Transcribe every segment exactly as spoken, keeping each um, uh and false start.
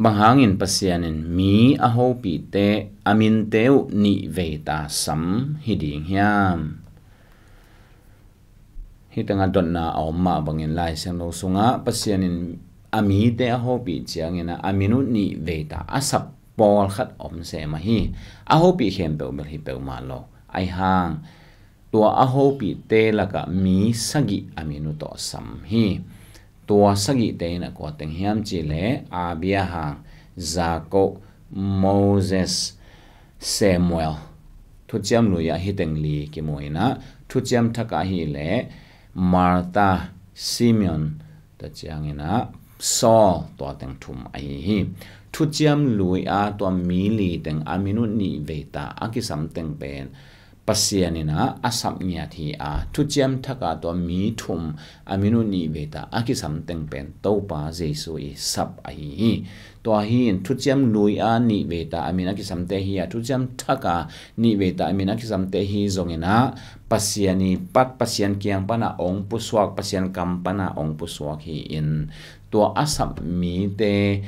Bang hangin Pasian in mi a hopihte a minte uh nih vei ta sam hi ding hiam? Hih tengah dotna a om mah bangin Lai Siangtho sungah Pasian in a mite a hopih ciangin ah a min uh nih vei ta a sap pawlkhat om se mah hi. A hopih khempeuh bel hi peuhmah lo. Ahi hang tua a hopihte lakah mi sagih a min uh tawh sam hi. Tua sagihte in ah kua teng hiam cih leh Abraham, Jacob, Moses, Samuel. Thuciam Lui ah hih teng li kimu in ah, Thuciam Thak ah hi leh Martha, Simeon, tua ciangin ah Saul, tua teng thum ahi hi. Thuciam Lui a tua mi li teng a min uh nih vei ta a kisam teng pen Pasian in ah a sap ngiat hi a, Thuciam Thak a tua mi thum a min uh nih vei ta a kisam teng pen Topa Jesu i sap ahi hi. Tua hi in Thuciam Lui a nih vei ta a min a kisamte hi a, Thuciam Thak a nih vei ta a min a kisamte hi zongin ah Pasian i pat, Pasian kiang pana ong pusuak, Pasian kam pana ong pusuak hi in, tua a sap mite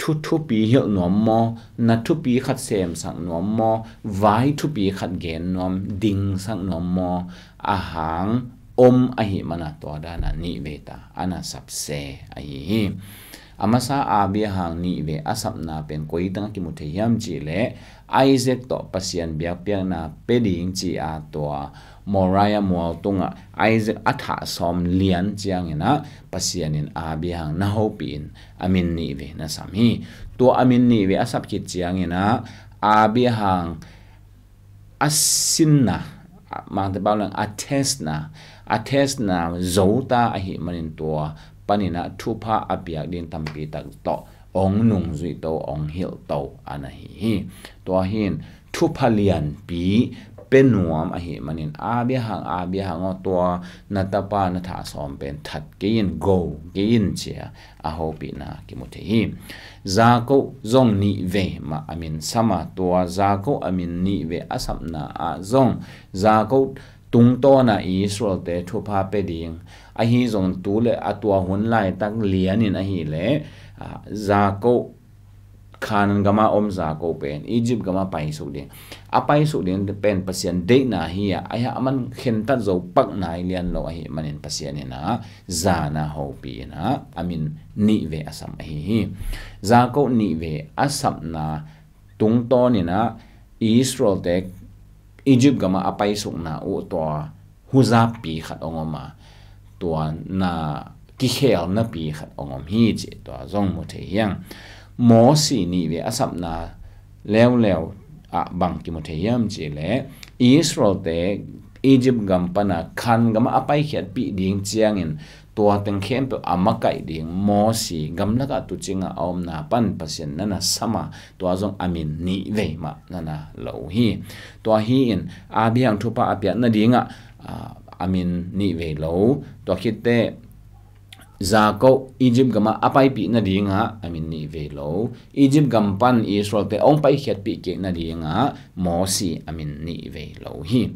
thu thupi hilh nuam maw, na thupi khat semsak nuam maw, vai thupi khat gen nuam, dingsak nuam maw, a hang om ahi mana tua dana nih vei ta a na sap se ahi hi. A masa Abraham nih vei a sapna pen koi tengah kimu thei hiam cih leh Isaac tawh Pasian biakpiakna pe ding ci a tua Moriah mual tungah Isaac a thah sawm lian ciangin ah Pasian in Abraham na hopih in a min nih vei na sam hi. Tua a min nih vei a sap khit ciangin ah Abraham a sinna, mangte pau lang a testna, a testna zo ta ahi manin tua panin ah thupha a piak ding tampi tak tawh ong nungzuih to, ong hilh to a na hi hi. Tua hi in thupha lianpi pe nuam ahi manin Abraham, Abraham aw, tua na tapa na thah sawm pen that kei in, go kei in ci a a hopihna kimu thei hi. Jacob zong nih vei mah a min sam a, tua Jacob a min nih vei a sapna ah zong Jacob tungtawn a Israel-te thupha pe ding ahi zong tu le a tua hun laitak lian in ahi leh, ah, Jacob Kanaan gam a om Jacob pen Egypt gam a paisuk ding, a paisuk ding pen Pasian deihna hi a, ahi a man khentat zo pak nai lian lo ahi manin Pasian in ah zan a hopih in ah a min nih vei a sam ahi hi. Jacob nih vei a sapna tungtawn in ah Israel-te Egypt gam a a paisukna uh tua huzappi khat ong om a, tua na kikhelnapi khat ong om hi cih tua zong mu thei hi hang. Mosi nih vei a sapna leuleu ah bang kimu thei hiam cih leh Israel-te Egypt gam pana Kanaan gam a a paikhiatpih ding ciangin tua teng khempeuh a makaih ding Mosi gamlak ah tuucing a a omna pan Pasian na na sam a, tua zong a min nih vei mah na na lo hi. Tua hi in Abraham thupha a piak nading ah, ah, a min nih vei lo. Tua khit teh Jacob Egypt gam a a paipih nading ah a min nih vei lo. Egypt gam pan Israel-te ong paikhiatpih kik nading ah Mosi a min nih vei lo hi.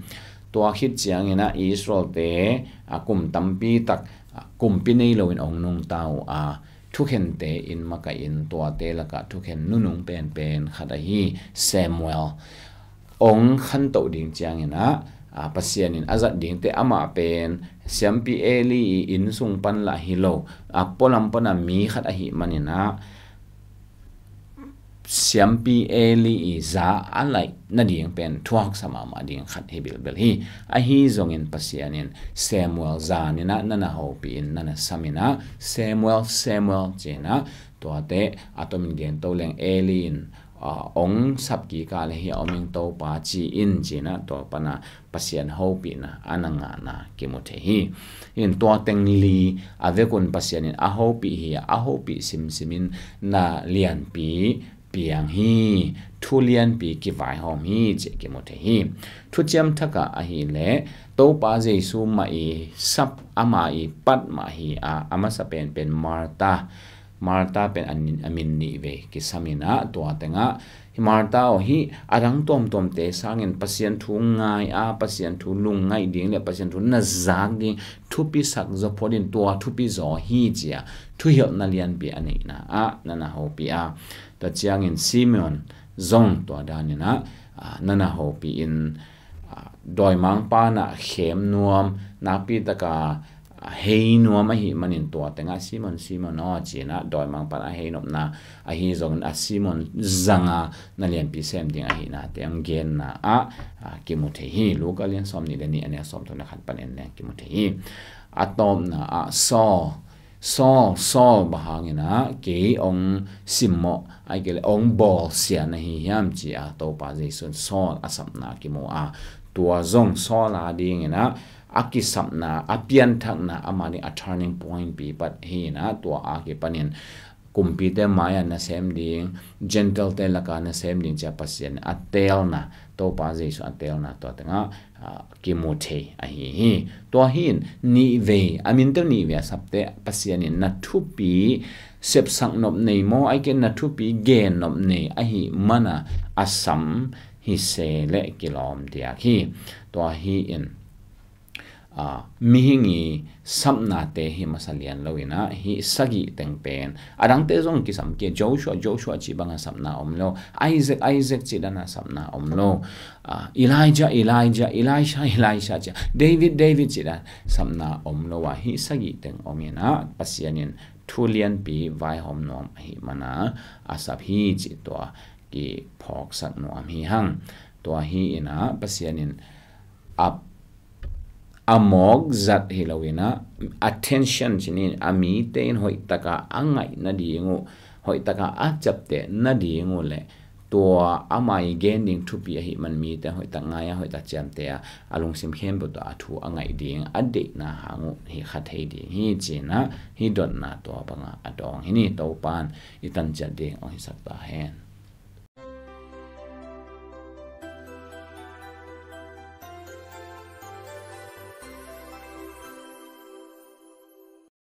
Tua khit ciangin ah Israel-te a kum tampi tak, ah, kumpi nei loin ong nungta uh a, thukhente in makaih in tuate lakah thukhen nunung penpen khat ahi Samuel ong khantoh ding ciangin ah, ah, Pasian in a zat dingte amah pen siampi Eli i inn sung pan lah hi lo, a pualam pana mi khat ahi manin ah siampi Eli i za a laih nading pen thuaksa mahmah ding khat hi bilbel hi. Ahi zongin Pasian in Samuel zan in ah na na hopih in na na sam in ah Samuel, Samuel ci in ah tuate a tomin gen to leng Eli in, ah, ong sap kik a le hi a om ing Topa ci in ci in ah tua pana Pasian hopihna a na ngahna kimu thei hi. In tua teng li a vekun Pasian in a hopih hi a, a hopih simsim in na lianpi piang hi, thu lianpi kivaihawm hi cih kimu thei hi. Thuciam Thak ah ahi leh Topa Jesu mah i sap, ama i pat mah hi a, a masa penpen Martha, Martha pen a min, a min nih vei kisam in ah tua tengah Hi Martha aw, hih a dang tuamtuamte sangin Pasian thu ngai a, Pasian thu lungngaih ding le Pasian thu na zak ding thupisak zaw phot in, tua thupi zaw hi ci-a thuhilhna lianpi a neihna ah na na hopih a, tua ciangin Simeon zong tua danin ah, ah, na na hopih in, ah, dawimangpa'n ah khem nuam, nakpi takin, ah, hei nuam ahih manin tua tengah Simeon, Simeon aw ci-in ah dawimangpa'n a hei nopna ahi zongin a Simeon zanga na lianpi sem ding ahihnate hong genna ah, ah, kimu thei hi. Luka lian sawmnih le nih, a neu sawmthum le khat panin leng kimu thei hi. A tawpna ah Saul, Saul, Saul, bang hangin ah kei hong simmawh, ahih kei leh hong bawlsia na hi hiam ci-a Topa Jesuh in Saul a sapna kimu a, tua zong Saul a dingin ah a kisapna, a pianthakna, ama ding a turning point pi pat hi-in ah tua a kipanin kumpite mai-ah nasem ding, Gentile-te lakah nasem ding ci-a Pasian a teelna, Topa Jesuh a teelna tua tengah, ah, kimu thei ahi hi. Tua hi-in nihvei, a minteuh nihvei a sapte Pasian in na thupi sepsak nop nei maw, ahih kei leh na thupi gen nop nei ahih mana a sam hi se leh kilawm diak hi. Tua hi-in, ah, mihing i sapnate hi masa lian lo-in ah hih sagih teng pen, a dangte zong kisam kei, Joshua, Joshua cih banga sapna om lo, Isaac, Isaac cih dana sapna om lo, ah, Elijah, Elijah, Elisha, Elisha cih, David, David cih dan sapna om lo a, hih sagih teng om-in ah Pasian in thu lianpi vaihawm nuam ahih mana a sap hi cih tua kiphawksak nuam hi hang. Tua hi-in ah Pasian in a, a mawk zat hi lo-in ah, attention ci-in, a mite in hoih takin a ngaih nading uh, hoih takin a ciapteh nading uh le tua ama i gen ding thupi ahih man mite hoih tak ngai a, hoih tak ciamteh a, a lungsim khempeuh tawh a thu a ngaih ding a deihna hang uh hi kha thei ding hi ci-in ah hih dotna tua banga a dawng hi ni. Topa'n i tan ciat ding hong hisak ta hen.